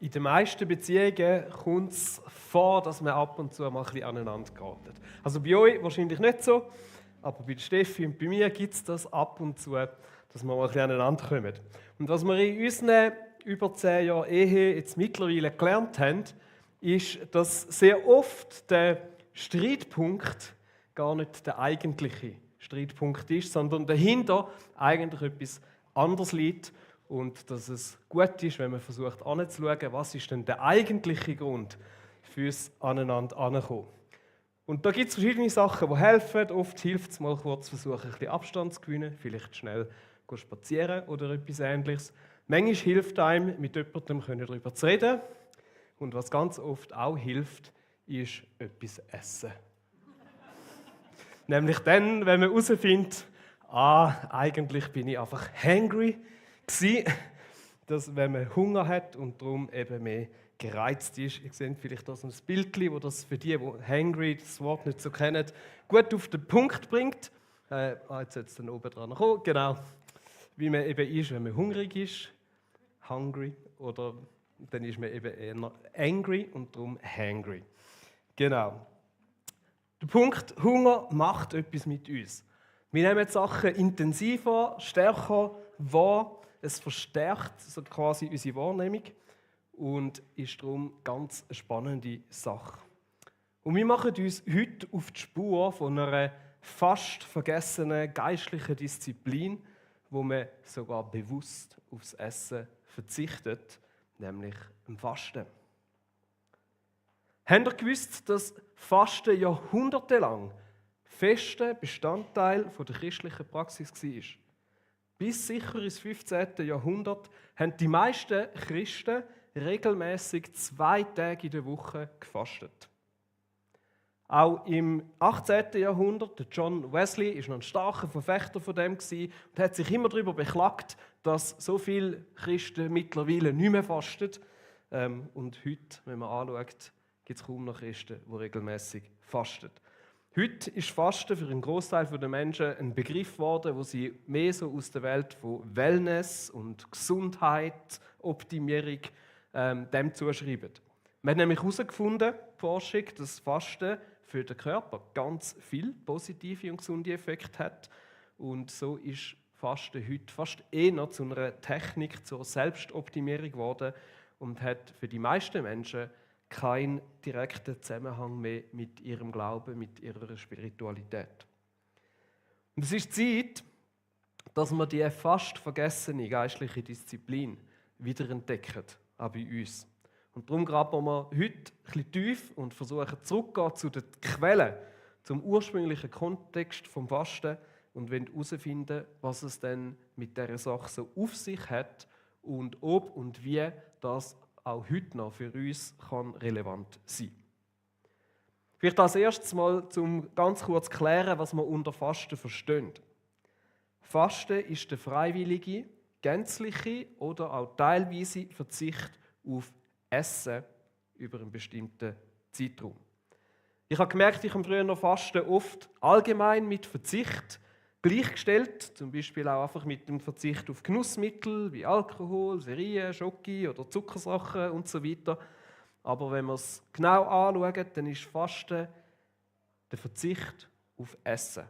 In den meisten Beziehungen kommt es vor, dass man ab und zu mal ein bisschen aneinander geraten. Also bei euch wahrscheinlich nicht so, aber bei der Steffi und bei mir gibt es das ab und zu, dass wir mal ein bisschen aneinander kommen. Und was wir in unseren über 10 Jahren Ehe jetzt mittlerweile gelernt haben, ist, dass sehr oft der Streitpunkt gar nicht der eigentliche Streitpunkt ist, sondern dahinter eigentlich etwas anderes liegt. Und dass es gut ist, wenn man versucht anzuschauen, was ist denn der eigentliche Grund fürs Aneinander ankommen. Und da gibt es verschiedene Sachen, die helfen. Oft hilft es mal kurz versuchen, ein bisschen Abstand zu gewinnen, vielleicht schnell spazieren oder etwas Ähnliches. Manchmal hilft einem, mit jemandem darüber zu reden. Und was ganz oft auch hilft, ist etwas essen. Nämlich dann, wenn man herausfindet, eigentlich bin ich einfach hungry, dass wenn man Hunger hat und darum eben mehr gereizt ist. Ihr seht vielleicht da so ein Bild, wo das für die hungry, das Wort nicht so kennen, gut auf den Punkt bringt. Jetzt soll es dann oben dran kommen. Genau, wie man eben ist, wenn man hungrig ist, hungry, oder dann ist man eben eher angry und darum hangry. Genau. Der Punkt Hunger macht etwas mit uns. Wir nehmen die Sachen intensiver, stärker wahr. Es verstärkt so quasi unsere Wahrnehmung und ist darum ganz eine spannende Sache. Und wir machen uns heute auf die Spur von einer fast vergessenen geistlichen Disziplin, wo man sogar bewusst aufs Essen verzichtet, nämlich im Fasten. Habt ihr gewusst, dass Fasten jahrhundertelang fester Bestandteil der christlichen Praxis war? Bis sicher ins 15. Jahrhundert haben die meisten Christen regelmäßig 2 Tage in der Woche gefastet. Auch im 18. Jahrhundert, der John Wesley war noch ein starker Verfechter von dem und hat sich immer darüber beklagt, dass so viele Christen mittlerweile nicht mehr fasten. Und heute, wenn man anschaut, gibt es kaum noch Christen, die regelmäßig fasten. Heute ist Fasten für einen Großteil der Menschen ein Begriff geworden, wo sie mehr so aus der Welt von Wellness und Gesundheit, Optimierung dem zuschreiben. Man hat nämlich herausgefunden, die Forschung, dass Fasten für den Körper ganz viele positive und gesunde Effekte hat. Und so ist Fasten heute fast eher zu einer Technik zur Selbstoptimierung geworden und hat für die meisten Menschen keinen direkten Zusammenhang mehr mit ihrem Glauben, mit ihrer Spiritualität. Und es ist Zeit, dass wir die fast vergessene geistliche Disziplin wiederentdecken, auch bei uns. Und darum graben wir heute ein bisschen tief und versuchen zurückzugehen zu den Quellen, zum ursprünglichen Kontext vom Fasten und wollen herausfinden, was es denn mit dieser Sache so auf sich hat und ob und wie das auch heute noch für uns kann relevant sein. Vielleicht als erstes mal, um ganz kurz zu klären, was wir unter Fasten verstehen. Fasten ist der freiwillige, gänzliche oder auch teilweise Verzicht auf Essen über einen bestimmten Zeitraum. Ich habe gemerkt, ich habe früher noch Fasten oft allgemein mit Verzicht gleichgestellt, zum Beispiel auch einfach mit dem Verzicht auf Genussmittel wie Alkohol, Serien, Schoki oder Zuckersachen und so weiter. Aber wenn wir es genau anschauen, dann ist Fasten der Verzicht auf Essen.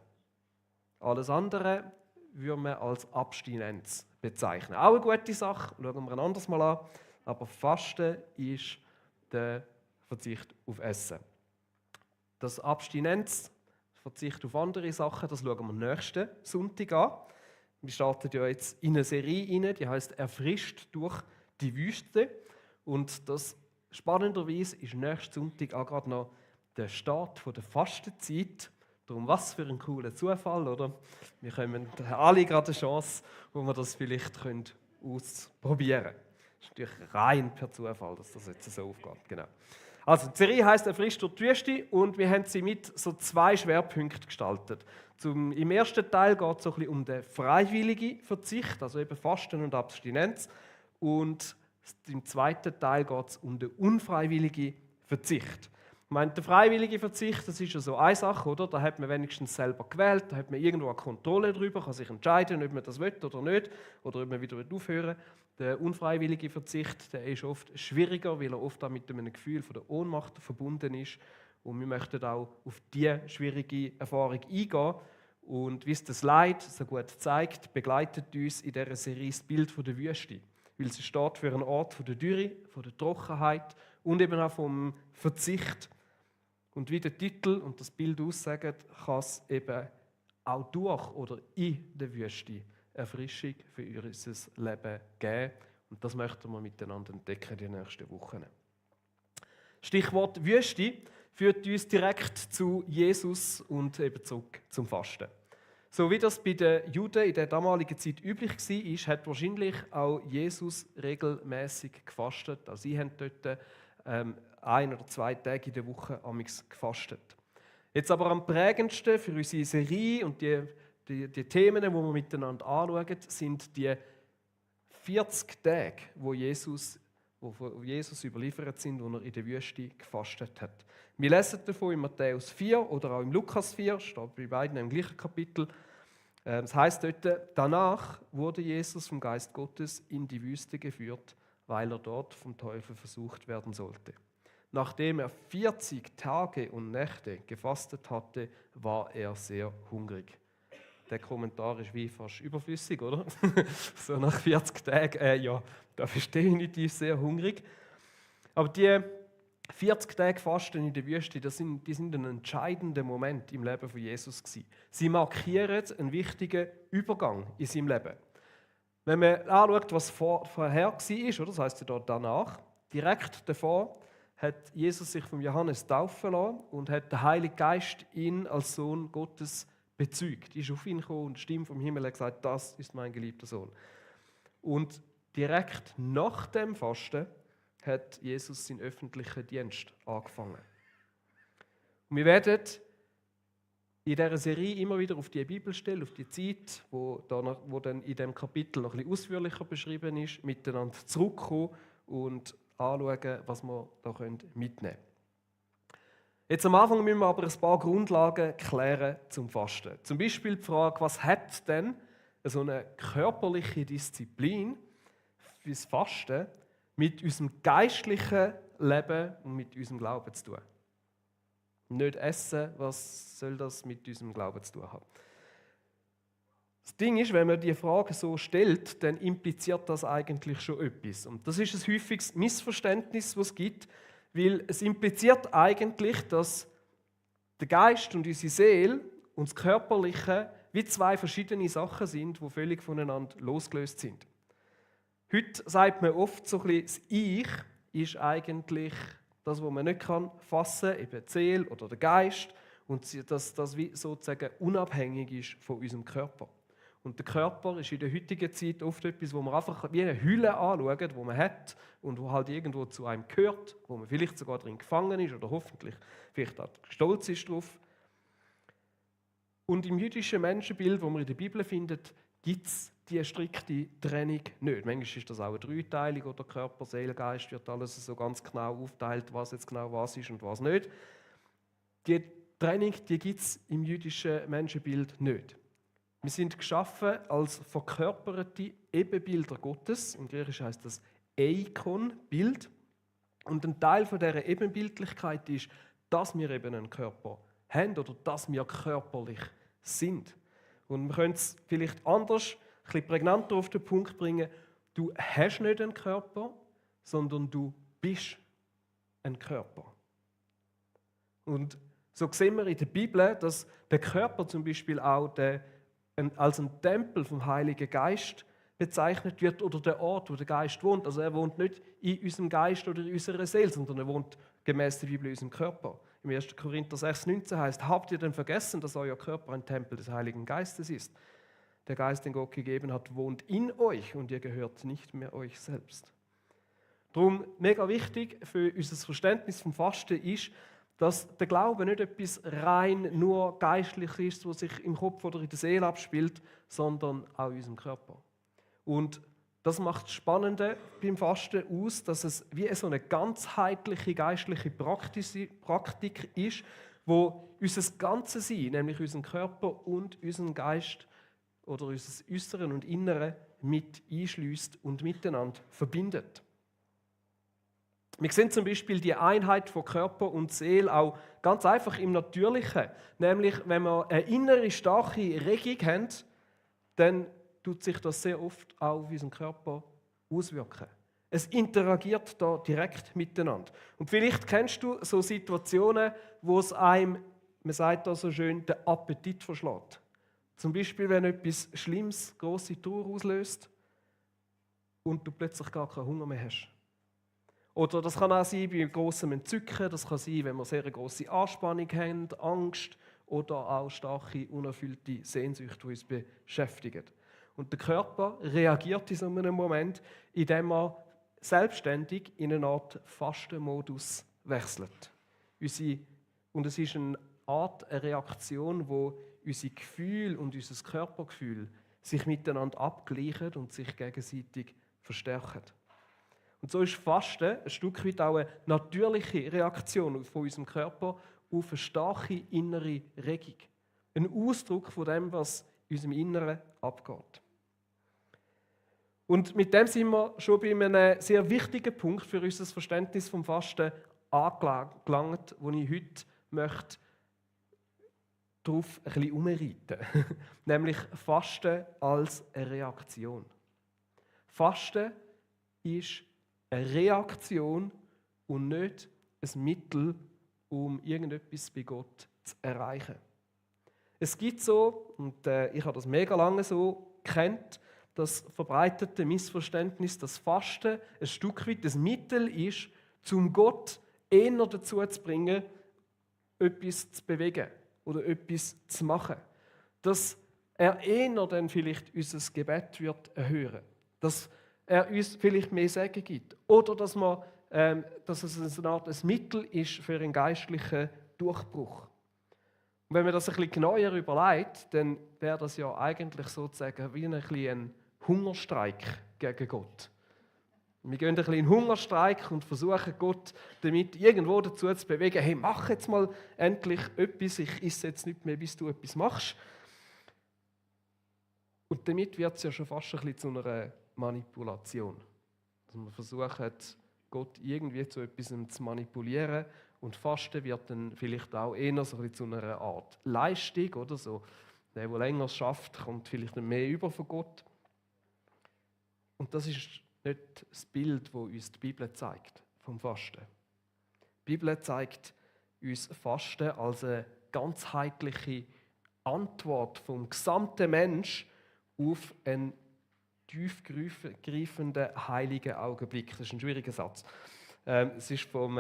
Alles andere würde man als Abstinenz bezeichnen. Auch eine gute Sache, schauen wir ein anderes Mal an. Aber Fasten ist der Verzicht auf Essen. Das Abstinenz, Verzicht auf andere Sachen, das schauen wir nächsten Sonntag an. Wir starten ja jetzt in eine Serie rein, die heißt «Erfrischt durch die Wüste». Und das spannenderweise ist nächsten Sonntag auch gerade noch der Start der Fastenzeit. Darum, was für ein cooler Zufall, oder? Wir haben alle gerade eine Chance, wo wir das vielleicht ausprobieren können. Das ist natürlich rein per Zufall, dass das jetzt so aufgeht. Genau. Also, die Serie heisst «Erfrischt durch die Wüste» und wir haben sie mit so 2 Schwerpunkten gestaltet. Im ersten Teil geht es so ein bisschen um den freiwilligen Verzicht, also eben Fasten und Abstinenz. Und im zweiten Teil geht es um den unfreiwilligen Verzicht. Ich meine, der freiwillige Verzicht, das ist ja so eine Sache, oder? Da hat man wenigstens selber gewählt, da hat man irgendwo eine Kontrolle darüber, kann sich entscheiden, ob man das will oder nicht, oder ob man wieder aufhören will. Der unfreiwillige Verzicht, der ist oft schwieriger, weil er oft auch mit einem Gefühl von der Ohnmacht verbunden ist. Und wir möchten auch auf diese schwierige Erfahrung eingehen. Und wie es das Leid so gut zeigt, begleitet uns in dieser Serie das Bild von der Wüste. Weil sie steht für einen Ort von der Dürre, von der Trockenheit und eben auch vom Verzicht. Und wie der Titel und das Bild aussagen, kann es eben auch durch oder in der Wüste Erfrischung für unser Leben geben. Und das möchten wir miteinander entdecken in den nächsten Wochen. Stichwort Wüste führt uns direkt zu Jesus und eben zurück zum Fasten. So wie das bei den Juden in der damaligen Zeit üblich war, hat wahrscheinlich auch Jesus regelmäßig gefastet. Also sie haben dort 1 oder 2 Tage in der Woche gefastet. Jetzt aber am prägendsten für unsere Serie und die Themen, die wir miteinander anschauen, sind die 40 Tage, wo von Jesus überliefert sind, wo er in der Wüste gefastet hat. Wir lesen davon in Matthäus 4 oder auch im Lukas 4, steht bei beiden im gleichen Kapitel. Das heißt dort, danach wurde Jesus vom Geist Gottes in die Wüste geführt, weil er dort vom Teufel versucht werden sollte. Nachdem er 40 Tage und Nächte gefastet hatte, war er sehr hungrig. Der Kommentar ist wie fast überflüssig, oder? So nach 40 Tagen, ja, da verstehe ich definitiv sehr hungrig. Aber die 40 Tage Fasten in der Wüste, die sind ein entscheidender Moment im Leben von Jesus gewesen. Sie markieren einen wichtigen Übergang in seinem Leben. Wenn man anschaut, was vorher war, das heisst ja dort danach, direkt davor hat Jesus sich von Johannes taufen lassen und hat der Heilige Geist ihn als Sohn Gottes bezeugt. Er ist auf ihn gekommen und die Stimme vom Himmel hat gesagt, das ist mein geliebter Sohn. Und direkt nach dem Fasten hat Jesus seinen öffentlichen Dienst angefangen. Und wir werden in dieser Serie immer wieder auf die Bibelstelle, auf die Zeit, wo dann in diesem Kapitel noch ein bisschen ausführlicher beschrieben ist, miteinander zurückkommen und anschauen, was wir da mitnehmen können. Jetzt am Anfang müssen wir aber ein paar Grundlagen klären zum Fasten. Zum Beispiel die Frage, was hat denn so eine körperliche Disziplin fürs Fasten mit unserem geistlichen Leben und mit unserem Glauben zu tun? Nicht essen, was soll das mit unserem Glauben zu tun haben? Das Ding ist, wenn man die Frage so stellt, dann impliziert das eigentlich schon etwas. Und das ist ein häufiges Missverständnis, das es gibt, weil es impliziert eigentlich, dass der Geist und unsere Seele und das Körperliche wie 2 verschiedene Sachen sind, die völlig voneinander losgelöst sind. Heute sagt man oft so ein bisschen, das Ich ist eigentlich das, was man nicht fassen kann, eben die Seele oder der Geist, und dass das wie sozusagen unabhängig ist von unserem Körper. Und der Körper ist in der heutigen Zeit oft etwas, wo man einfach wie eine Hülle anschaut, die man hat und wo halt irgendwo zu einem gehört, wo man vielleicht sogar drin gefangen ist oder hoffentlich vielleicht auch stolz ist drauf. Und im jüdischen Menschenbild, das man in der Bibel findet, gibt es diese strikte Trennung nicht. Manchmal ist das auch eine Dreiteilung oder Körper, Seele, Geist, wird alles so ganz genau aufgeteilt, was jetzt genau was ist und was nicht. Die Trennung gibt es im jüdischen Menschenbild nicht. Wir sind geschaffen als verkörperte Ebenbilder Gottes. Im Griechischen heißt das Eikon, Bild. Und ein Teil von dieser Ebenbildlichkeit ist, dass wir eben einen Körper haben oder dass wir körperlich sind. Und wir können es vielleicht anders, ein bisschen prägnanter auf den Punkt bringen. Du hast nicht einen Körper, sondern du bist ein Körper. Und so sehen wir in der Bibel, dass der Körper zum Beispiel auch als ein Tempel vom Heiligen Geist bezeichnet wird oder der Ort, wo der Geist wohnt. Also er wohnt nicht in unserem Geist oder in unserer Seele, sondern er wohnt gemäß der Bibel in unserem Körper. Im 1. Korinther 6,19 heißt: Habt ihr denn vergessen, dass euer Körper ein Tempel des Heiligen Geistes ist? Der Geist, den Gott gegeben hat, wohnt in euch und ihr gehört nicht mehr euch selbst. Darum mega wichtig für unser Verständnis vom Fasten ist, dass der Glaube nicht etwas rein nur geistlich ist, was sich im Kopf oder in der Seele abspielt, sondern auch in unserem Körper. Und Das macht das Spannende beim Fasten aus, dass es wie so eine ganzheitliche geistliche Praktik ist, wo unser ganzes Sein, nämlich unseren Körper und unseren Geist oder unser Äußeren und Innere mit einschließt und miteinander verbindet. Wir sehen zum Beispiel die Einheit von Körper und Seele auch ganz einfach im Natürlichen. Nämlich, wenn wir eine innere, starke Regung haben, dann tut sich das sehr oft auch auf unseren Körper auswirken. Es interagiert da direkt miteinander. Und vielleicht kennst du so Situationen, wo es einem, man sagt da so schön, den Appetit verschlägt. Zum Beispiel, wenn etwas Schlimmes, grosse Trauer auslöst und du plötzlich gar keinen Hunger mehr hast. Oder das kann auch sein bei grossem Entzücken, das kann sein, wenn wir sehr eine grosse Anspannung haben, Angst oder auch starke, unerfüllte Sehnsüchte, die uns beschäftigen. Und der Körper reagiert in so einem Moment, indem er selbstständig in eine Art Fastenmodus wechselt. Und es ist eine Reaktion, wo unsere Gefühle und unser Körpergefühl sich miteinander abgleichen und sich gegenseitig verstärken. Und so ist Fasten ein Stück weit auch eine natürliche Reaktion von unserem Körper auf eine starke innere Regung. Ein Ausdruck von dem, was in unserem Inneren abgeht. Und mit dem sind wir schon bei einem sehr wichtigen Punkt für unser Verständnis vom Fasten angelangt, wo ich heute möchte darauf ein bisschen umreiten. Nämlich Fasten als eine Reaktion. Fasten ist eine Reaktion und nicht ein Mittel, um irgendetwas bei Gott zu erreichen. Es gibt so, und ich habe das mega lange so gekannt, das verbreitete Missverständnis, dass Fasten ein Stück weit ein Mittel ist, um Gott eher dazu zu bringen, etwas zu bewegen oder etwas zu machen. Dass er eher dann vielleicht unser Gebet wird erhören. Dass er uns vielleicht mehr Segen gibt. Oder dass es eine Art ein Mittel ist für einen geistlichen Durchbruch. Und wenn man das ein bisschen genauer überlegt, dann wäre das ja eigentlich sozusagen wie ein Hungerstreik gegen Gott. Wir gehen ein bisschen in Hungerstreik und versuchen Gott damit irgendwo dazu zu bewegen, hey, mach jetzt mal endlich etwas, ich esse jetzt nicht mehr, bis du etwas machst. Und damit wird es ja schon fast ein bisschen zu einer Manipulation. Also wir versuchen, Gott irgendwie zu etwas zu manipulieren und Fasten wird dann vielleicht auch eher so ein bisschen zu einer Art Leistung oder so. Der länger schafft, kommt vielleicht mehr über von Gott. Und das ist nicht das Bild, das uns die Bibel zeigt vom Fasten. Die Bibel zeigt uns Fasten als eine ganzheitliche Antwort vom gesamten Mensch auf einen tiefgreifenden heiligen Augenblick. Das ist ein schwieriger Satz. Es ist von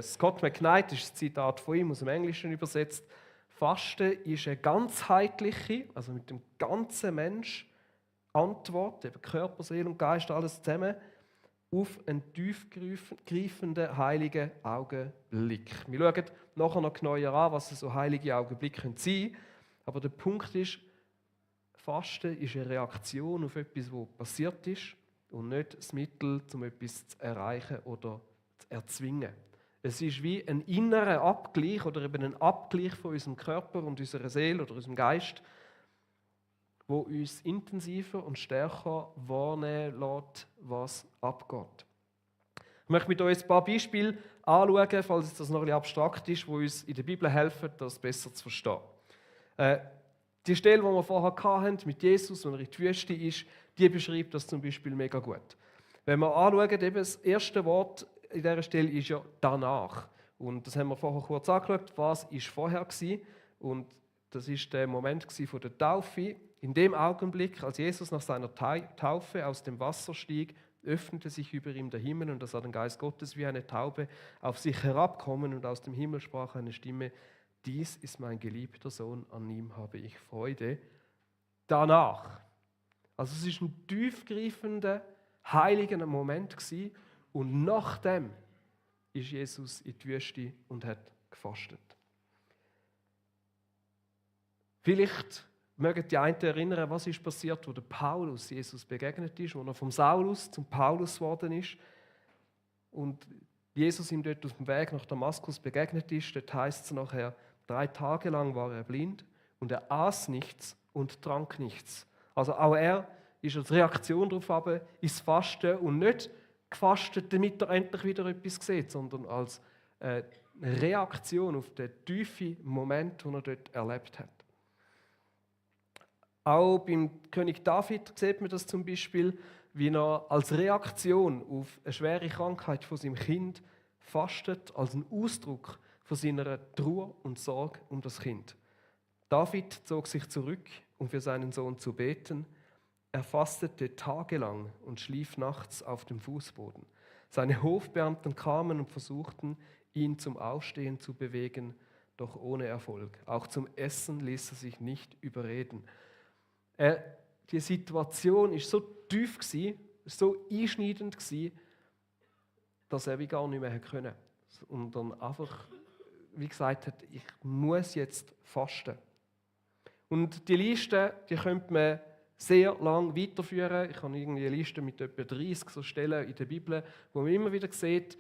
Scott McKnight, das ist ein Zitat von ihm aus dem Englischen übersetzt. Fasten ist eine ganzheitliche, also mit dem ganzen Mensch, Antwort, eben Körper, Seele und Geist, alles zusammen, auf einen tiefgreifenden heiligen Augenblick. Wir schauen nachher noch genauer an, was so heilige Augenblicke sein können. Aber der Punkt ist, Fasten ist eine Reaktion auf etwas, was passiert ist und nicht das Mittel, um etwas zu erreichen oder zu erzwingen. Es ist wie ein innerer Abgleich oder eben ein Abgleich von unserem Körper und unserer Seele oder unserem Geist, wo uns intensiver und stärker wahrnehmen lässt, was abgeht. Ich möchte mit euch ein paar Beispiele anschauen, falls das noch ein bisschen abstrakt ist, die uns in der Bibel helfen, das besser zu verstehen. Die Stelle, die wir vorher hatten, mit Jesus, als er in die Wüste ist, die beschreibt das zum Beispiel mega gut. Wenn wir anschauen, eben das erste Wort in dieser Stelle ist ja «danach». Und das haben wir vorher kurz angeschaut, was war vorher gewesen. Und das war der Moment von der Taufe. In dem Augenblick, als Jesus nach seiner Taufe aus dem Wasser stieg, öffnete sich über ihm der Himmel und er sah den Geist Gottes wie eine Taube auf sich herabkommen und aus dem Himmel sprach eine Stimme: Dies ist mein geliebter Sohn, an ihm habe ich Freude. Danach. Also es war ein tiefgreifender, heiliger Moment gewesen, und nachdem ist Jesus in die Wüste und hat gefastet. Vielleicht mögen die einen erinnern, was ist passiert, wo der Paulus Jesus begegnet ist, wo er vom Saulus zum Paulus geworden ist und Jesus ihm dort auf dem Weg nach Damaskus begegnet ist. Dort heisst es nachher, 3 Tage lang war er blind und er aß nichts und trank nichts. Also auch er ist als Reaktion darauf ins Fasten und nicht gefastet, damit er endlich wieder etwas sieht, sondern als Reaktion auf den tiefen Moment, den er dort erlebt hat. Auch beim König David sieht man das zum Beispiel, wie er als Reaktion auf eine schwere Krankheit von seinem Kind fastet, als ein Ausdruck von seiner Trauer und Sorge um das Kind. David zog sich zurück, um für seinen Sohn zu beten. Er fastete tagelang und schlief nachts auf dem Fußboden. Seine Hofbeamten kamen und versuchten, ihn zum Aufstehen zu bewegen, doch ohne Erfolg. Auch zum Essen ließ er sich nicht überreden. Die Situation war so tief, so einschneidend, dass er wie gar nicht mehr konnte. Und dann einfach, wie gesagt hat, ich muss jetzt fasten. Und die Liste, die könnte man sehr lang weiterführen. Ich habe irgendwie eine Liste mit etwa 30 so Stellen in der Bibel, wo man immer wieder sieht,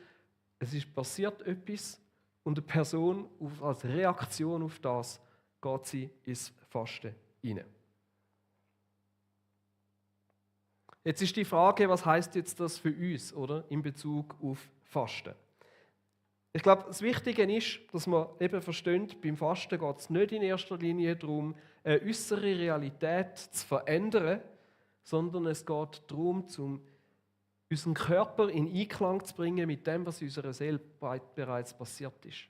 es ist passiert etwas und eine Person als Reaktion auf das geht sie ins Fasten hinein. Jetzt ist die Frage, was heißt jetzt das für uns, oder, in Bezug auf Fasten? Ich glaube, das Wichtige ist, dass man eben versteht, beim Fasten geht es nicht in erster Linie darum, eine äußere Realität zu verändern, sondern es geht darum, unseren Körper in Einklang zu bringen mit dem, was in unserer Seele bereits passiert ist.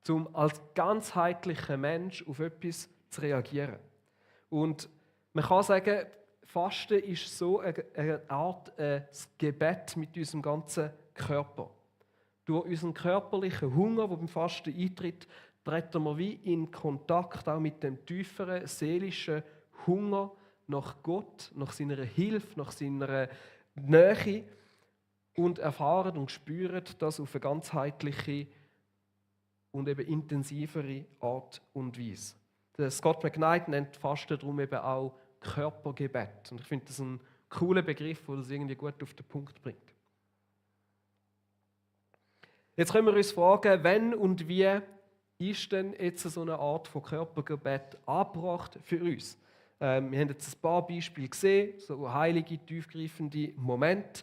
Um als ganzheitlicher Mensch auf etwas zu reagieren. Und man kann sagen, Fasten ist so eine Art Gebet mit unserem ganzen Körper. Durch unseren körperlichen Hunger, der beim Fasten eintritt, treten wir wie in Kontakt auch mit dem tieferen seelischen Hunger nach Gott, nach seiner Hilfe, nach seiner Nähe und erfahren und spüren das auf eine ganzheitliche und eben intensivere Art und Weise. Das Scott McKnight nennt Fasten darum eben auch Körpergebet. Und ich finde das ein cooler Begriff, der das irgendwie gut auf den Punkt bringt. Jetzt können wir uns fragen, wenn und wie ist denn jetzt so eine Art von Körpergebet angebracht für uns? Wir haben jetzt ein paar Beispiele gesehen, so heilige, tiefgreifende Momente.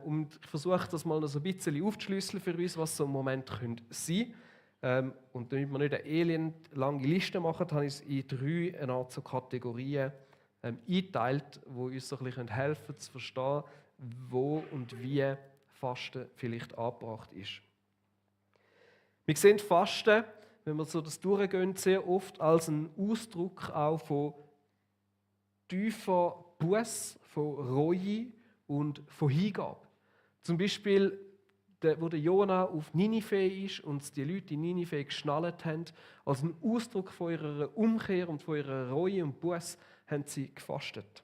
Und ich versuche das mal noch so ein bisschen aufzuschlüsseln für uns, was so ein Moment sein könnte. Und damit wir nicht eine elendlange Liste machen, habe ich es in 3 eine Art so Kategorien eingeteilt, die uns so ein bisschen helfen können, zu verstehen, wo und wie Fasten vielleicht angebracht ist. Wir sehen Fasten, wenn wir so das durchgehen, sehr oft als einen Ausdruck auch von tiefer Buß, von Reue und von Hingabe. Zum Beispiel, wo der Jona auf Ninive ist und die Leute in Ninive geschnallt haben, als ein Ausdruck von ihrer Umkehr und von ihrer Reue und Buß haben sie gefastet.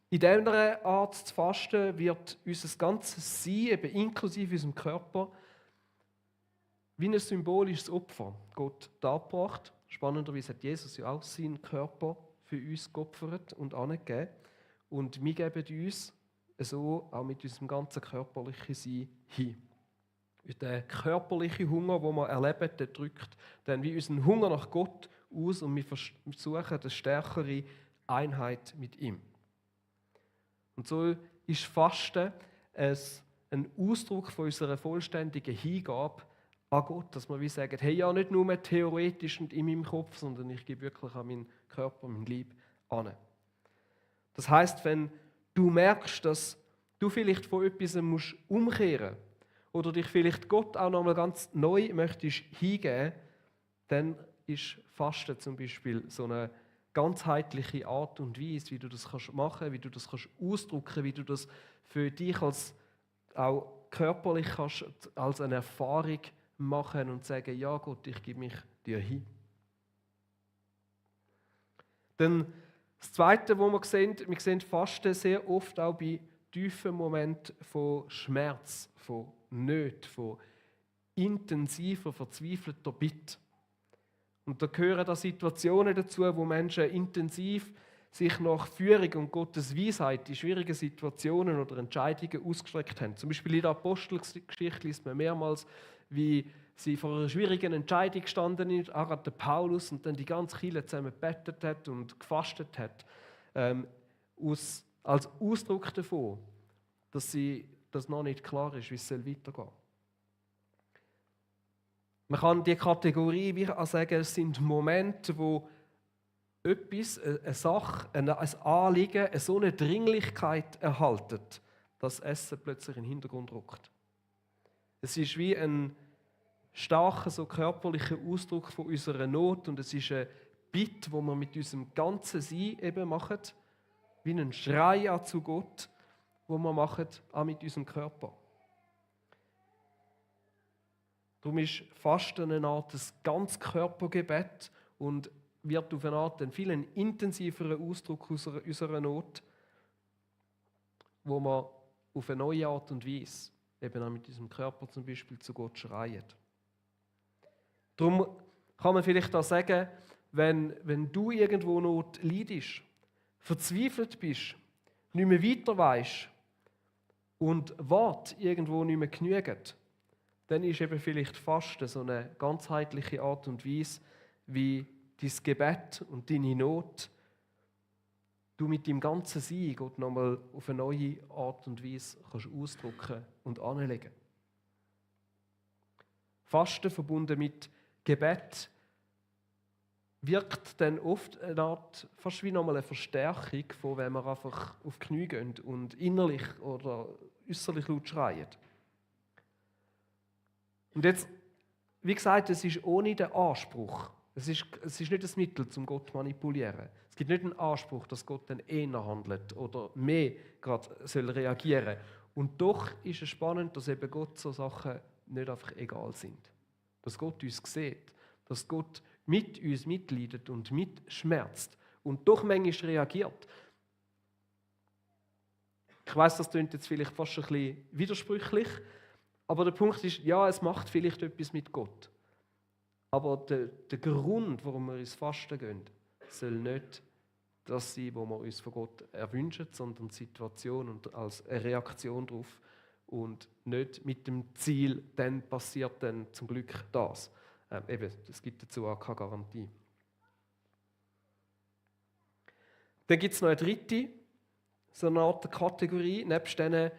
In dieser Art zu fasten wird unser ganzes Sein, eben inklusive unserem Körper, wie ein symbolisches Opfer Gott dargebracht. Spannenderweise hat Jesus ja auch seinen Körper für uns geopfert und angegeben. Und wir geben uns so auch mit unserem ganzen körperlichen Sein hin. Der körperliche Hunger, den wir erleben, der drückt dann wie unseren Hunger nach Gott aus und wir versuchen eine stärkere Einheit mit ihm. Und so ist Fasten ein Ausdruck von unserer vollständigen Hingabe an Gott, dass wir wie sagen, hey, ja, nicht nur theoretisch und in meinem Kopf, sondern ich gebe wirklich an meinen Körper, mein Leib an. Das heisst, wenn du merkst, dass du vielleicht von etwas umkehren musst oder dich vielleicht Gott auch nochmal ganz neu möchtest hingeben, dann ist Fasten zum Beispiel so eine ganzheitliche Art und Weise, wie du das machen kannst, wie du das ausdrücken kannst, wie du das für dich als auch körperlich kannst, als eine Erfahrung machen und sagen, ja Gott, ich gebe mich dir hin. Dann das Zweite, was wir sehen Fasten sehr oft auch bei tiefen Momenten von Schmerz, von Nöten, von intensiver, verzweifelter Bitte. Und da gehören da Situationen dazu, wo Menschen intensiv sich nach Führung und Gottes Weisheit in schwierigen Situationen oder Entscheidungen ausgestreckt haben. Zum Beispiel in der Apostelgeschichte liest man mehrmals, wie sie vor einer schwierigen Entscheidung gestanden ist, auch der Paulus, und dann die ganze Kirche zusammen gebetet hat und gefastet hat, als Ausdruck davon, dass noch nicht klar ist, wie es weitergehen soll. Man kann die Kategorie wie auch sagen, es sind Momente, wo etwas, eine Sache, ein Anliegen, so eine Dringlichkeit erhaltet, dass Essen plötzlich in den Hintergrund rückt. Es ist wie ein starker, so körperlicher Ausdruck von unserer Not und es ist ein Bitt, wo wir mit unserem ganzen Sein eben machen, wie einen Schrei an zu Gott, wo wir machen, auch mit unserem Körper. Darum ist Fasten eine Art des Ganzkörpergebet und wird auf eine Art einen viel intensiveren Ausdruck unserer Not, wo wir auf eine neue Art und Weise, eben auch mit unserem Körper zum Beispiel, zu Gott schreien. Darum kann man vielleicht auch sagen, wenn du irgendwo Not leidest, verzweifelt bist, nicht mehr weiter weisst und Wort irgendwo nicht mehr genügt, dann ist eben vielleicht Fasten so eine ganzheitliche Art und Weise, wie dein Gebet und deine Not du mit deinem ganzen Sein Gott nochmal auf eine neue Art und Weise kannst ausdrücken und anlegen. Fasten verbunden mit Gebet wirkt dann oft eine Art, fast wie nochmal eine Verstärkung von, wenn wir einfach auf die Knie gehen und innerlich oder äußerlich laut schreien. Und jetzt, wie gesagt, es ist ohne den Anspruch. Es ist nicht das Mittel, um Gott zu manipulieren. Es gibt nicht einen Anspruch, dass Gott dann eher handelt oder mehr gerade reagieren soll. Und doch ist es spannend, dass eben Gott so Sachen nicht einfach egal sind. Dass Gott uns sieht, dass Gott mit uns mitleidet und mitschmerzt und doch manchmal reagiert. Ich weiss, das klingt jetzt vielleicht fast ein bisschen widersprüchlich, aber der Punkt ist, ja, es macht vielleicht etwas mit Gott. Aber der Grund, warum wir ins Fasten gehen, soll nicht das sein, was wir uns von Gott erwünschen, sondern die Situation und als eine Reaktion darauf und nicht mit dem Ziel, dann passiert dann zum Glück das. Es gibt dazu auch keine Garantie. Dann gibt es noch eine dritte, so eine Art Kategorie, nebst diesen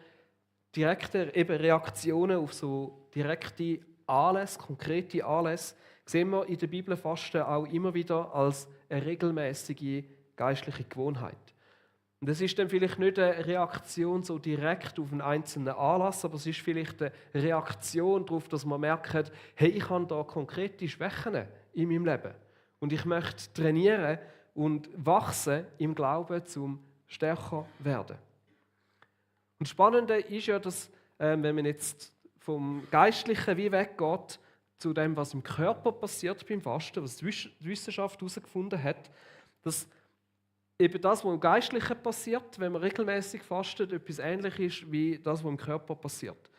direkten Reaktionen auf so direkte Anlässe, konkrete Anlässe, sehen wir in der Bibel Fasten auch immer wieder als eine regelmäßige geistliche Gewohnheit. Und es ist dann vielleicht nicht eine Reaktion so direkt auf einen einzelnen Anlass, aber es ist vielleicht eine Reaktion darauf, dass man merkt, hey, ich habe da konkrete Schwächen in meinem Leben. Und ich möchte trainieren und wachsen im Glauben, um stärker zu werden. Und das Spannende ist ja, dass, wenn man jetzt vom Geistlichen wie weggeht, zu dem, was im Körper passiert beim Fasten, was die Wissenschaft herausgefunden hat, dass eben das, was im Geistlichen passiert, wenn man regelmäßig fastet, etwas Ähnliches ist wie das, was im Körper passiert.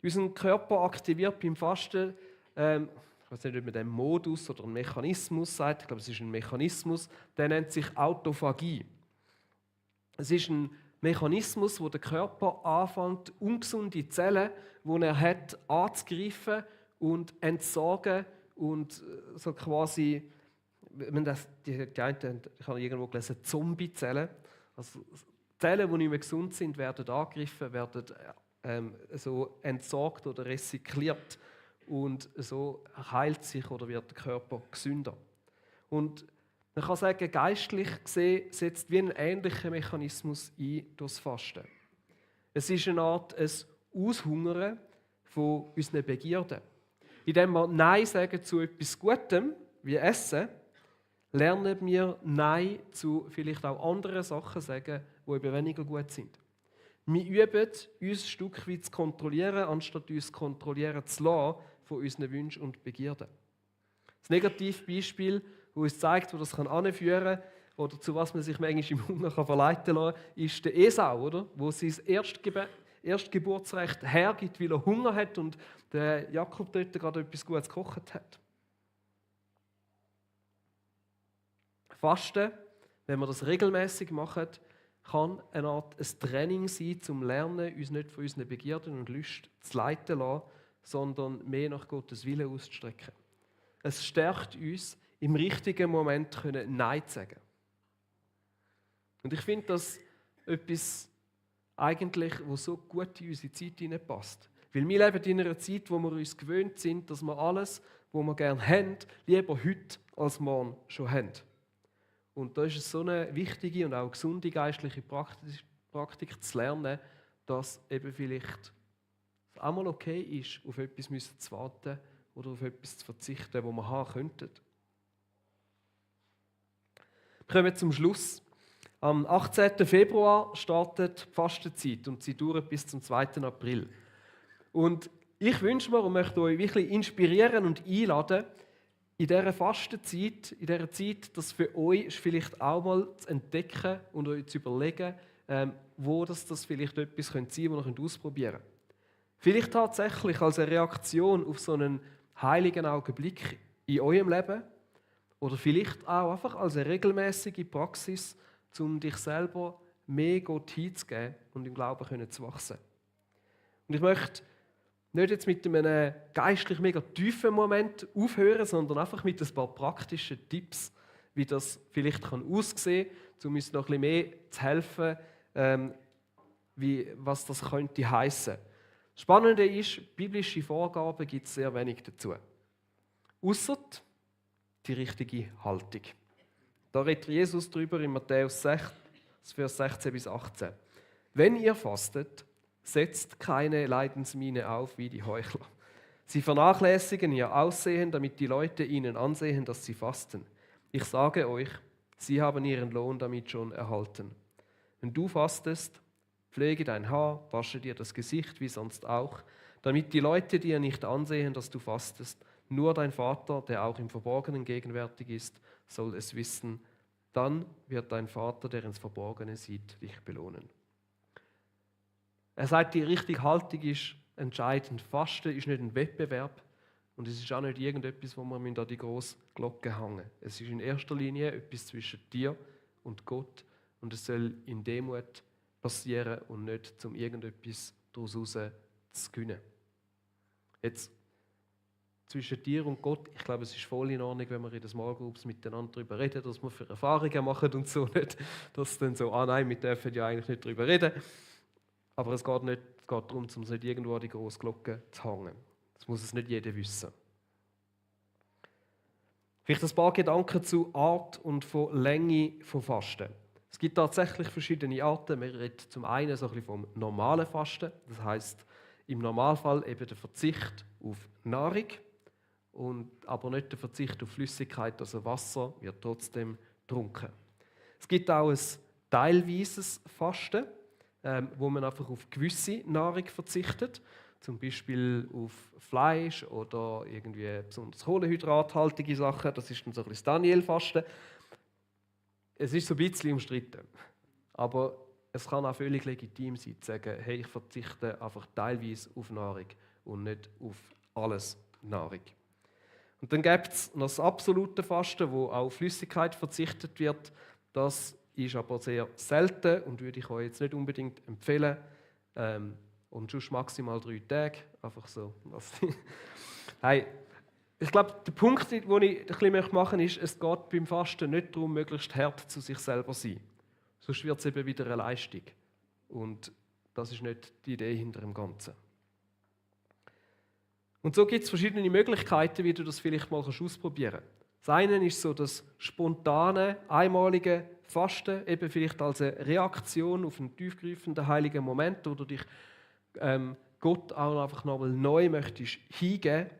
Unser Körper aktiviert beim Fasten, ich weiß nicht, ob man den Modus oder einen Mechanismus sagt, ich glaube, es ist ein Mechanismus, der nennt sich Autophagie. Es ist ein Mechanismus, wo der Körper anfängt, ungesunde Zellen, die er hat, anzugreifen und entsorgen und so quasi, wenn das, ich habe irgendwo gelesen, Zombie-Zellen, also Zellen, die nicht mehr gesund sind, werden angegriffen, werden so entsorgt oder recycelt und so heilt sich oder wird der Körper gesünder. Und man kann sagen, geistlich gesehen setzt wie ein ähnlicher Mechanismus ein durch das Fasten. Es ist eine Art ein Aushungern von unseren Begierden. Indem wir Nein sagen zu etwas Gutem, wie Essen, lernen wir Nein zu vielleicht auch anderen Sachen sagen, die eben weniger gut sind. Wir üben, uns ein Stück weit zu kontrollieren, anstatt uns kontrollieren zu lassen von unseren Wünschen und Begierden. Das Negativbeispiel, das uns zeigt, wo das anführen kann, oder zu was man sich manchmal im Hunger verleiten lassen kann, ist der Esau, oder? Wo sein Erstgeburtsrecht hergibt, weil er Hunger hat und der Jakob dort gerade etwas Gutes gekocht hat. Fasten, wenn wir das regelmäßig machen, kann eine Art ein Training sein, zum Lernen, uns nicht von unseren Begierden und Lüsten zu leiten lassen, sondern mehr nach Gottes Willen auszustrecken. Es stärkt uns, im richtigen Moment Nein zu sagen. Und ich finde das etwas eigentlich, was so gut in unsere Zeit hineinpasst. Weil wir leben in einer Zeit, wo wir uns gewöhnt sind, dass wir alles, was wir gerne haben, lieber heute als morgen schon haben. Und da ist es so eine wichtige und auch gesunde geistliche Praktik zu lernen, dass eben vielleicht es auch mal okay ist, auf etwas zu warten oder auf etwas zu verzichten, das wir haben könnten. Wir kommen zum Schluss. Am 18. Februar startet die Fastenzeit und sie dauert bis zum 2. April. Und ich wünsche mir und möchte euch wirklich inspirieren und einladen, in dieser Fastenzeit, in dieser Zeit, das für euch vielleicht auch mal zu entdecken und euch zu überlegen, wo das vielleicht etwas sein könnte, das ihr ausprobieren könnt. Vielleicht tatsächlich als eine Reaktion auf so einen heiligen Augenblick in eurem Leben oder vielleicht auch einfach als eine regelmäßige Praxis, um dich selber mehr Gott hinzugeben und im Glauben zu wachsen. Und ich möchte nicht jetzt mit einem geistlich mega tiefen Moment aufhören, sondern einfach mit ein paar praktischen Tipps, wie das vielleicht aussehen kann, um uns noch ein bisschen mehr zu helfen, was das könnte heissen. Das Spannende ist, biblische Vorgaben gibt es sehr wenig dazu. Ausser die richtige Haltung. Da redet Jesus darüber in Matthäus 6, Vers 16 bis 18. Wenn ihr fastet, setzt keine Leidensmiene auf wie die Heuchler. Sie vernachlässigen ihr Aussehen, damit die Leute ihnen ansehen, dass sie fasten. Ich sage euch, sie haben ihren Lohn damit schon erhalten. Wenn du fastest, pflege dein Haar, wasche dir das Gesicht wie sonst auch, damit die Leute dir nicht ansehen, dass du fastest. Nur dein Vater, der auch im Verborgenen gegenwärtig ist, soll es wissen. Dann wird dein Vater, der ins Verborgene sieht, dich belohnen. Er sagt, die richtige Haltung ist entscheidend. Fasten ist nicht ein Wettbewerb und es ist auch nicht irgendetwas, wo man an die grosse Glocke hängen müssen. Es ist in erster Linie etwas zwischen dir und Gott und es soll in Demut passieren und nicht, um irgendetwas daraus zu gewinnen. Jetzt, zwischen dir und Gott, ich glaube, es ist voll in Ordnung, wenn wir in den Small Groups miteinander darüber reden, dass wir für Erfahrungen machen und so nicht, dass dann so, nein, wir dürfen ja eigentlich nicht darüber reden. Aber es geht darum, um es nicht irgendwo an die grosse Glocke zu hängen. Das muss es nicht jeder wissen. Vielleicht ein paar Gedanken zu Art und von Länge von Fasten. Es gibt tatsächlich verschiedene Arten. Wir reden zum einen so ein bisschen vom normalen Fasten. Das heisst, im Normalfall eben der Verzicht auf Nahrung, aber nicht der Verzicht auf Flüssigkeit, also Wasser wird trotzdem getrunken. Es gibt auch ein teilweises Fasten, wo man einfach auf gewisse Nahrung verzichtet, zum Beispiel auf Fleisch oder irgendwie besonders kohlenhydrathaltige Sachen. Das ist dann so ein bisschen das Daniel-Fasten. Es ist so ein bisschen umstritten, aber es kann auch völlig legitim sein, zu sagen, hey, ich verzichte einfach teilweise auf Nahrung und nicht auf alles Nahrung. Und dann gibt es noch das absolute Fasten, wo auf Flüssigkeit verzichtet wird. Das ist aber sehr selten und würde ich euch jetzt nicht unbedingt empfehlen. Und sonst maximal 3 Tage. Einfach so. Hey, ich glaube, der Punkt, den ich ein bisschen machen möchte, ist, es geht beim Fasten nicht darum, möglichst hart zu sich selber zu sein. Sonst wird es eben wieder eine Leistung. Und das ist nicht die Idee hinter dem Ganzen. Und so gibt es verschiedene Möglichkeiten, wie du das vielleicht mal ausprobieren kannst. Das eine ist so das spontane, einmalige Fasten, eben vielleicht als eine Reaktion auf einen tiefgreifenden heiligen Moment, wo du dich Gott auch einfach nochmal neu möchtest hingeben.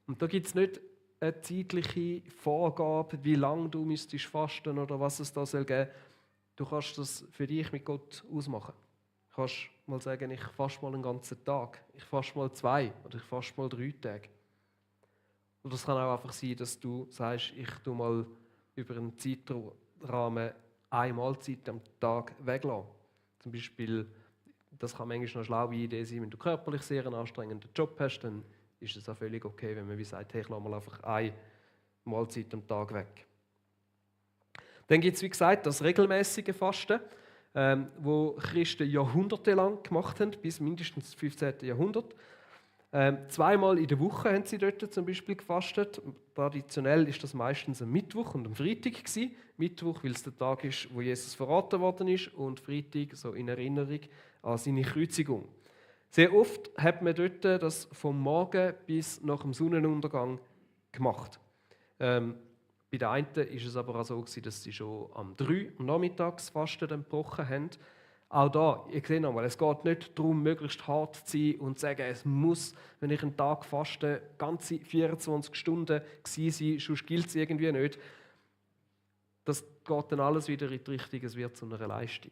Und da gibt es nicht eine zeitliche Vorgabe, wie lange du müsstest fasten oder was es da soll geben. Du kannst das für dich mit Gott ausmachen. Du kannst mal sagen, ich faste mal einen ganzen Tag, ich faste mal 2 oder ich faste mal 3 Tage. Oder es kann auch einfach sein, dass du sagst, ich tue mal über einen Zeitrahmen eine Mahlzeit am Tag weglassen. Zum Beispiel, das kann manchmal eine schlaue Idee sein, wenn du körperlich sehr einen anstrengenden Job hast, dann ist es auch völlig okay, wenn man wie sagt, hey, ich lasse mal einfach eine Mahlzeit am Tag weg. Dann gibt es, wie gesagt, das regelmäßige Fasten, wo Christen jahrhundertelang gemacht haben, bis mindestens das 15. Jahrhundert. Zweimal in der Woche haben sie dort zum Beispiel gefastet. Traditionell ist das meistens am Mittwoch und am Freitag gewesen. Mittwoch, weil es der Tag ist, wo Jesus verraten worden ist, und Freitag so in Erinnerung an seine Kreuzigung. Sehr oft hat man dort das vom Morgen bis nach dem Sonnenuntergang gemacht. Bei den einen war es aber auch so, dass sie schon am 3 Uhr nachmittags Fasten gebrochen haben. Auch da, ihr seht nochmal, es geht nicht darum, möglichst hart zu sein und zu sagen, es muss, wenn ich einen Tag faste, ganze 24 Stunden gewesen sein, sonst gilt es irgendwie nicht. Das geht dann alles wieder in die Richtung, es wird zu einer Leistung.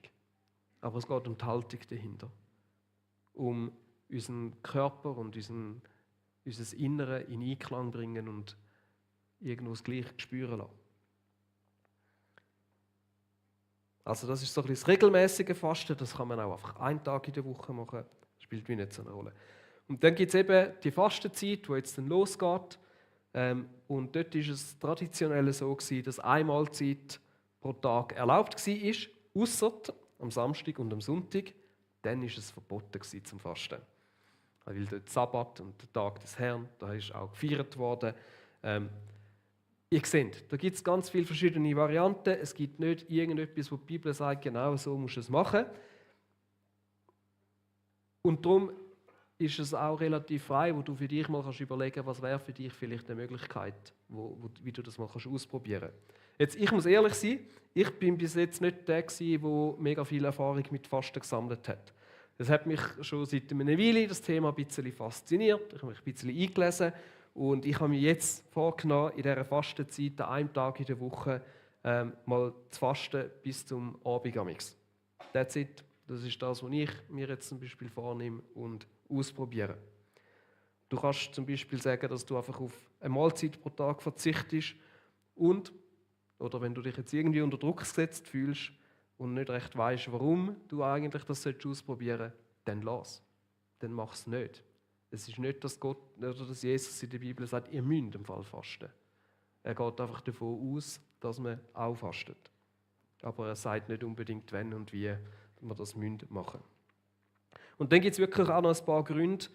Aber es geht um die Haltung dahinter. Um unseren Körper und unser Innere in Einklang bringen und irgendwo das Gleiche spüren lassen. Also das ist so ein bisschen das regelmäßige Fasten, das kann man auch einfach einen Tag in der Woche machen, das spielt wie nicht so eine Rolle. Und dann gibt es eben die Fastenzeit, die jetzt dann losgeht. Und dort war es traditionell so, dass eine Mahlzeit pro Tag erlaubt war, ausser am Samstag und am Sonntag. Dann war es verboten zum Fasten. Weil dort Sabbat und der Tag des Herrn, da ist auch gefeiert worden. Ihr seht, da gibt es ganz viele verschiedene Varianten. Es gibt nicht irgendetwas, wo die Bibel sagt, genau so musst du es machen. Und darum ist es auch relativ frei, wo du für dich mal überlegen kannst, was wäre für dich vielleicht eine Möglichkeit, wie du das mal ausprobieren kannst. Jetzt, ich muss ehrlich sein, ich bin bis jetzt nicht der gewesen, der mega viel Erfahrung mit Fasten gesammelt hat. Das hat mich schon seit einer Weile das Thema ein bisschen fasziniert. Ich habe mich ein bisschen eingelesen. Und ich habe mir jetzt vorgenommen, in dieser Fastenzeit, an einem Tag in der Woche, mal zu fasten bis zum Abend amix. That's it. Das ist das, was ich mir jetzt zum Beispiel vornehme und ausprobiere. Du kannst zum Beispiel sagen, dass du einfach auf eine Mahlzeit pro Tag verzichtest oder wenn du dich jetzt irgendwie unter Druck gesetzt fühlst und nicht recht weißt, warum du eigentlich das ausprobieren sollst, dann lass. Dann mach es nicht. Es ist nicht, dass Gott oder dass Jesus in der Bibel sagt, ihr müsst im Fall fasten. Er geht einfach davon aus, dass man auch fastet. Aber er sagt nicht unbedingt, wenn und wie man das machen müssen. Und dann gibt es wirklich auch noch ein paar Gründe,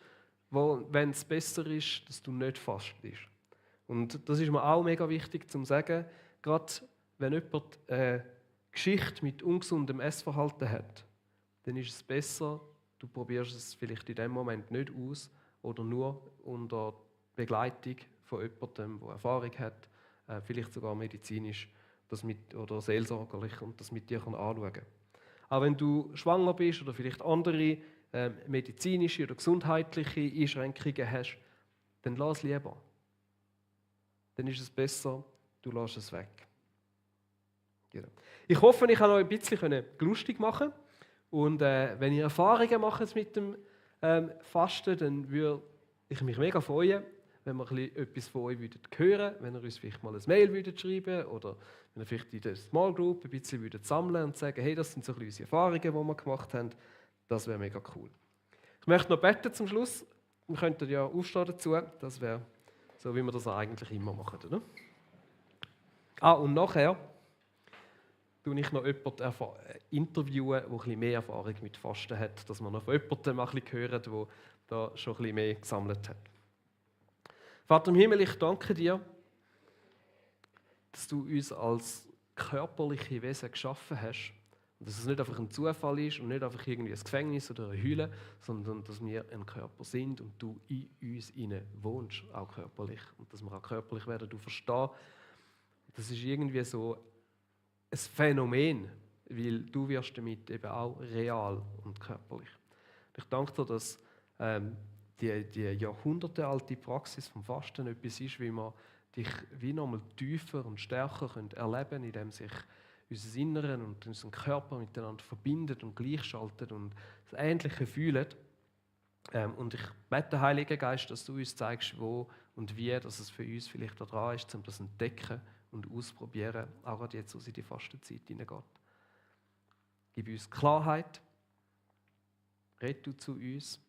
wenn es besser ist, dass du nicht fastest. Und das ist mir auch mega wichtig zu sagen, gerade wenn jemand eine Geschichte mit ungesundem Essverhalten hat, dann ist es besser, du probierst es vielleicht in dem Moment nicht aus, oder nur unter Begleitung von jemandem, der Erfahrung hat, vielleicht sogar medizinisch oder seelsorgerlich, und das mit dir anschauen kann. Auch wenn du schwanger bist oder vielleicht andere medizinische oder gesundheitliche Einschränkungen hast, dann lass lieber. Dann ist es besser, du lässt es weg. Genau. Ich hoffe, ich kann euch ein bisschen lustig machen. Und wenn ihr Erfahrungen macht mit dem Fasten, dann würde ich mich mega freuen, wenn wir etwas von euch hören würden, wenn ihr uns vielleicht mal ein Mail schreiben oder wenn ihr vielleicht in der Small Group ein bisschen sammeln und sagen, hey, das sind so ein bisschen unsere Erfahrungen, die wir gemacht haben. Das wäre mega cool. Ich möchte noch beten zum Schluss. Wir könnten ja aufstehen dazu. Das wäre so, wie wir das eigentlich immer machen. Oder? Und nachher tue ich noch jemanden interviewen, der ein bisschen mehr Erfahrung mit Fasten hat, dass man noch von jemandem ein bisschen hört, der da schon ein bisschen mehr gesammelt hat. Vater im Himmel, ich danke dir, dass du uns als körperliche Wesen geschaffen hast. Und dass es nicht einfach ein Zufall ist und nicht einfach irgendwie ein Gefängnis oder eine Höhle, sondern dass wir ein Körper sind und du in uns wohnst, auch körperlich. Und dass wir auch körperlich werden, du verstehst. Das ist irgendwie so ein Phänomen, weil du wirst damit eben auch real und körperlich. Ich danke dir, dass die jahrhundertealte Praxis vom Fasten etwas ist, wie man dich wie nochmal tiefer und stärker erleben können, indem sich unser Inneren und unser Körper miteinander verbindet und gleichschaltet und das Ähnliche fühlen. Und ich bete, Heiliger Geist, dass du uns zeigst, wo und wie dass es für uns vielleicht da dran ist, um das zu entdecken und ausprobieren, auch gerade jetzt, wo es in die Fastenzeit hineingeht. Gib uns Klarheit, red du zu uns.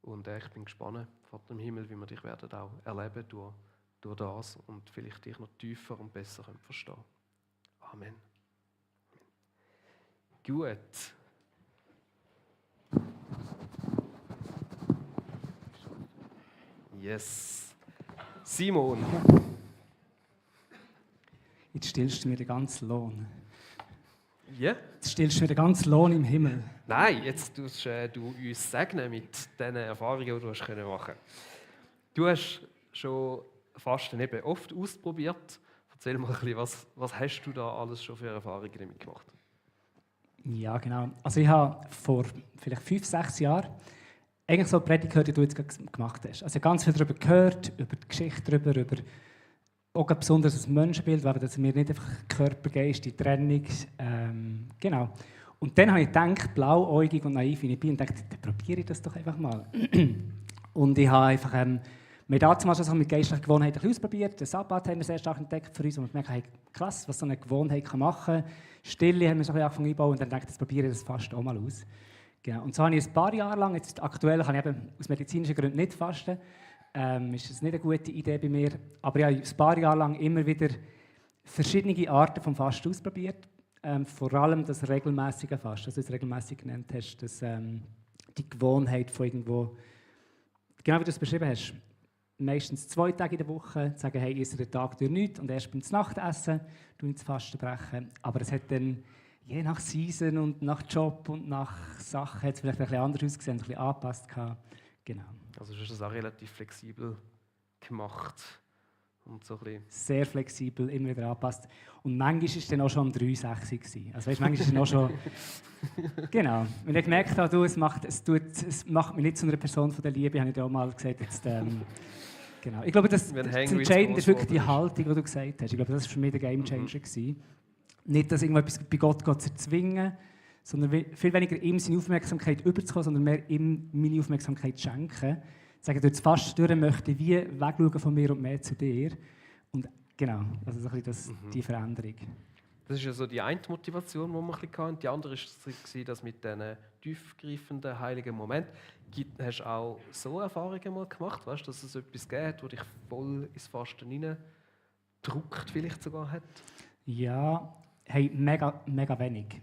Und ich bin gespannt, Vater im Himmel, wie wir dich werden auch erleben durch durch das und vielleicht dich noch tiefer und besser verstehen können. Amen. Gut. Yes. Simon. Jetzt stillst du mir den ganzen Lohn. Ja? Jetzt stillst du mir den ganzen Lohn im Himmel. Nein, jetzt tust du uns segnen mit den Erfahrungen, die du machen konntest. Du hast schon Fasten eben oft ausprobiert. Erzähl mal ein bisschen, was hast du da alles schon für Erfahrungen damit gemacht? Ja, genau. Also ich habe vor vielleicht 5, 6 Jahren eigentlich so eine Predigt gehört, die du jetzt gemacht hast. Also ich habe ganz viel darüber gehört, über die Geschichte darüber, über auch besonders das Menschenbild, weil das mir nicht einfach Körper, Geist, die Trennung. Genau. Und dann habe ich gedacht, blauäugig und naiv wie ich bin, und dachte, dann probiere ich das doch einfach mal. Und ich habe einfach, wir haben damals schon mit geistlichen Gewohnheiten ein bisschen ausprobiert. Den Sabbat haben wir sehr stark entdeckt für uns, und wir merken, hey, krass, was so eine Gewohnheit machen kann. Stille haben wir so ein bisschen angefangen einzubauen, und dann dachte ich, das probiere ich das fast auch mal aus. Genau. Und so habe ich ein paar Jahre lang, jetzt aktuell kann ich eben aus medizinischen Gründen nicht fasten, ist das nicht eine gute Idee bei mir, aber ich habe ein paar Jahre lang immer wieder verschiedene Arten vom Fasten ausprobiert, vor allem das regelmäßige Fasten, also das regelmäßig genannt hast, das, die Gewohnheit von irgendwo, genau wie du es beschrieben hast, meistens 2 Tage in der Woche, sagen, hey, ich esse den Tag durch nichts und erst beim Nachtessen ins Fasten brechen, aber es hat dann je nach Season und nach Job und nach Sachen hat es vielleicht ein bisschen anders ausgesehen, ein bisschen angepasst gehabt. Genau. Also hast du das auch relativ flexibel gemacht und so ein bisschen. Sehr flexibel, immer wieder angepasst. Und manchmal war es dann auch schon um 3,6 Uhr. Also weißt, manchmal ist es dann auch schon... Genau. Wenn ich gemerkt habe, es macht mich nicht zu einer Person von der Liebe, habe ich dir auch mal gesagt, jetzt... Genau. Ich glaube, das Entscheidende ist wirklich die Haltung, die du gesagt hast. Ich glaube, das war für mich der Gamechanger. Nicht, dass irgendetwas bei Gott zu erzwingen, sondern viel weniger ihm seine Aufmerksamkeit überzukommen, sondern mehr ihm meine Aufmerksamkeit zu schenken. Sagen, durch das Fasten durch möchte ich wie wegschauen von mir und mehr zu dir. Und genau, also so ein bisschen die Veränderung. Das ist ja so die eine Motivation, die wir ein bisschen hatten. Die andere war das mit diesen tiefgreifenden, heiligen Momenten. Hast du auch so Erfahrungen mal gemacht, weißt, dass es etwas gibt, das dich voll ins Fasten hineindrückt, vielleicht sogar hat? Ja, hey, mega wenig.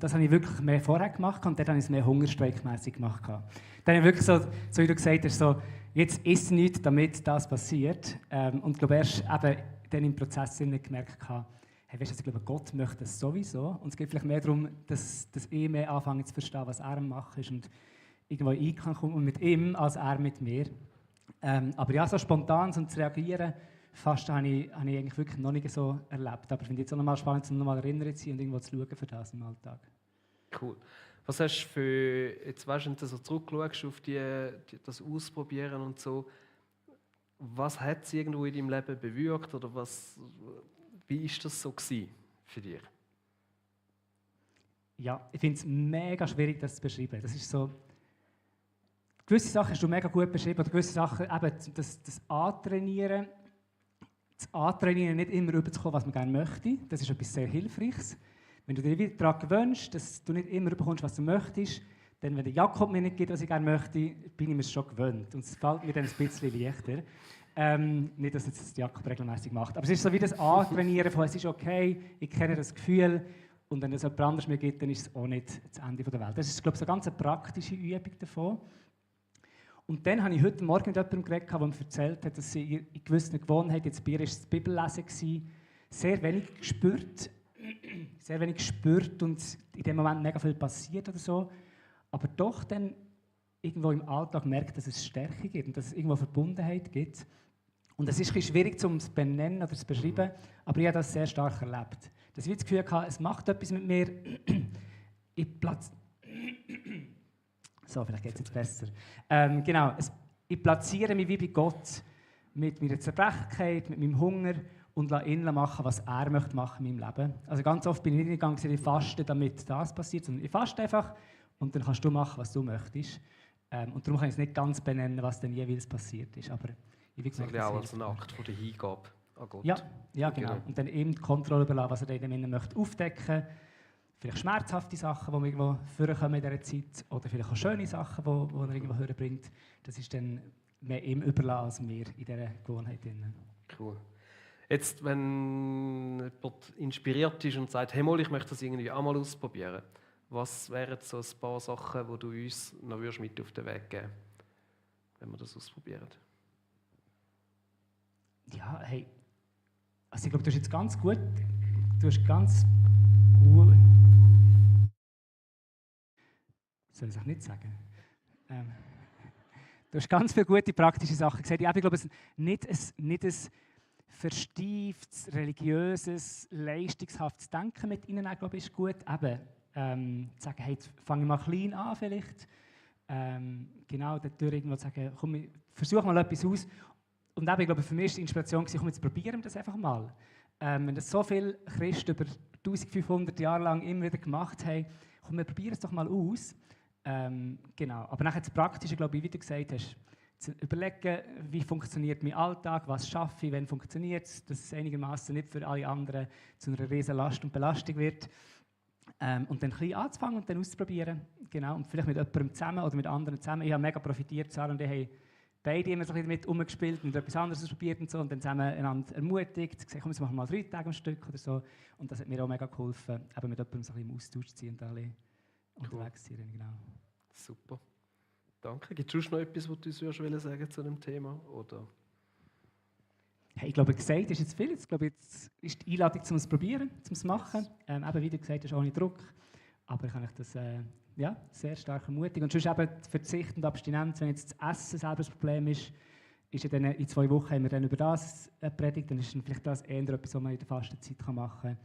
Das habe ich wirklich mehr vorher gemacht und dann habe ich es mehr hungerstreikmässig gemacht. Dann habe ich wirklich so wie du gesagt hast, so, jetzt ist nichts, damit das passiert. Und ich glaube, erst eben dann im Prozess gemerkt habe, hey, weißt du, ich glaube, Gott möchte das sowieso. Und es geht vielleicht mehr darum, dass ich mehr anfange zu verstehen, was er macht ist und irgendwo in Einklang kommt und mit ihm, als er mit mir. Aber ja, so spontan so zu reagieren, Fasten habe ich eigentlich wirklich noch nicht so erlebt. Aber ich finde es auch nochmal spannend, um nochmal erinnert zu sein und irgendwo zu schauen für das im Alltag. Cool. Was hast du für, jetzt weißt du, wenn du so zurückschaust auf das Ausprobieren und so, was hat es irgendwo in deinem Leben bewirkt oder wie war das so für dich? Ja, ich finde es mega schwierig, das zu beschreiben. Das ist so, gewisse Sachen hast du mega gut beschrieben, oder gewisse Sachen, eben das Antrainieren, nicht immer rüberzukommen, was man gerne möchte. Das ist etwas sehr Hilfreiches. Wenn du dir wieder daran gewöhnst, dass du nicht immer rüberkommst, was du möchtest, dann, wenn der Jakob mir nicht gibt, was ich gerne möchte, bin ich mir schon gewöhnt. Und es fällt mir dann ein bisschen leichter. Nicht, dass jetzt das Jakob regelmäßig macht. Aber es ist so wie das Antrainieren von, es ist okay, ich kenne das Gefühl. Und wenn es jemand anderes mir gibt, dann ist es auch nicht das Ende der Welt. Das ist, glaube ich, so eine ganz praktische Übung davon. Und dann habe ich heute Morgen mit jemandem geredet, der mir erzählt hat, dass sie in gewissen Gewohnheiten, jetzt bei ihr war es das Bibellesen, sehr wenig gespürt und in dem Moment mega viel passiert oder so. Aber doch dann irgendwo im Alltag merkt, dass es Stärke gibt und dass es irgendwo Verbundenheit gibt. Und es ist ein bisschen schwierig zu benennen oder zu beschreiben, aber ich habe das sehr stark erlebt. Dass ich das Gefühl hatte, es macht etwas mit mir. So, vielleicht geht es jetzt besser. Genau, ich platziere mich wie bei Gott mit meiner Zerbrechlichkeit, mit meinem Hunger und lasse ihn machen, was er möchte machen in meinem Leben. Also ganz oft bin ich nicht gegangen, ich faste, damit das passiert, sondern ich faste einfach und dann kannst du machen, was du möchtest. Und darum kann ich es nicht ganz benennen, was dann jeweils passiert ist. Aber ich will gesagt, auch als ein Akt von der Hingabe an Gott. Ja, genau. Und dann eben die Kontrolle überlassen, was er in dem möchte aufdecken. Vielleicht schmerzhafte Sachen, die irgendwo vorkommen in dieser Zeit, oder vielleicht auch schöne Sachen, die er irgendwo hören bringt. Das ist dann mehr ihm überlassen als mir in dieser Gewohnheit. Cool. Jetzt, wenn jemand inspiriert ist und sagt, hey mal, ich möchte das irgendwie auch mal ausprobieren, was wären so ein paar Sachen, die du uns noch mit auf den Weg geben würdest, wenn wir das ausprobieren? Ja, hey, also ich glaube, du hast jetzt ganz gut, soll ich es auch nicht sagen? Du hast ganz viele gute praktische Sachen gesagt. Ich glaube, nicht ein verstieftes, religiöses, leistungshaftes Denken mit ihnen, glaube ich, ist gut. Eben, zu sagen, hey, jetzt fange ich mal klein an vielleicht. Genau, dadurch irgendwo zu sagen, komm, ich versuche mal etwas aus. Und eben, ich glaube, für mich war die Inspiration, komm, jetzt probieren wir das einfach mal. Wenn das so viele Christen über 1500 Jahre lang immer wieder gemacht haben, komm, wir probieren es doch mal aus. Genau. Aber nachher das Praktische, glaube ich, wie du gesagt hast, zu überlegen, wie funktioniert mein Alltag, was schaffe ich, wann funktioniert es, dass es einigermaßen nicht für alle anderen zu einer riesen Last und Belastung wird. Und dann ein bisschen anzufangen und dann auszuprobieren. Genau. Und vielleicht mit jemandem zusammen oder mit anderen zusammen. Ich habe mega profitiert, Sarah und ich haben beide immer so ein bisschen damit umgespielt und etwas anderes ausprobiert und so. Und dann zusammen einander ermutigt, gesagt, komm, jetzt machen wir mal 3 Tage am Stück oder so. Und das hat mir auch mega geholfen, eben mit jemandem so ein bisschen im Austausch zu sein und alle unterwegs zu sein. Genau. Super. Danke. Gibt es noch etwas, was du uns sagen zu dem Thema? Oder? Hey, ich glaube, gesagt ist jetzt viel. Ich glaube, jetzt ist die Einladung, um es zu probieren, um es zu machen. Eben, wie du gesagt hast, ohne Druck. Aber ich kann euch das sehr stark ermutigen. Und sonst eben Verzicht und Abstinenz, wenn jetzt das Essen selber das Problem ist ja dann in 2 Wochen haben wir dann über das predigt, dann ist dann vielleicht das eher etwas, was man in der Fastenzeit machen kann.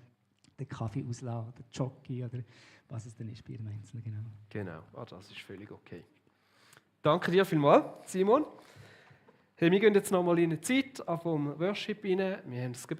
Den Kaffee auslassen, oder Jockey oder was es dann ist bei jedem Einzelnen. Genau, das ist völlig okay. Danke dir vielmals, Simon. Hey, wir gehen jetzt nochmal in eine Zeit vom Worship rein. Wir haben das Gebet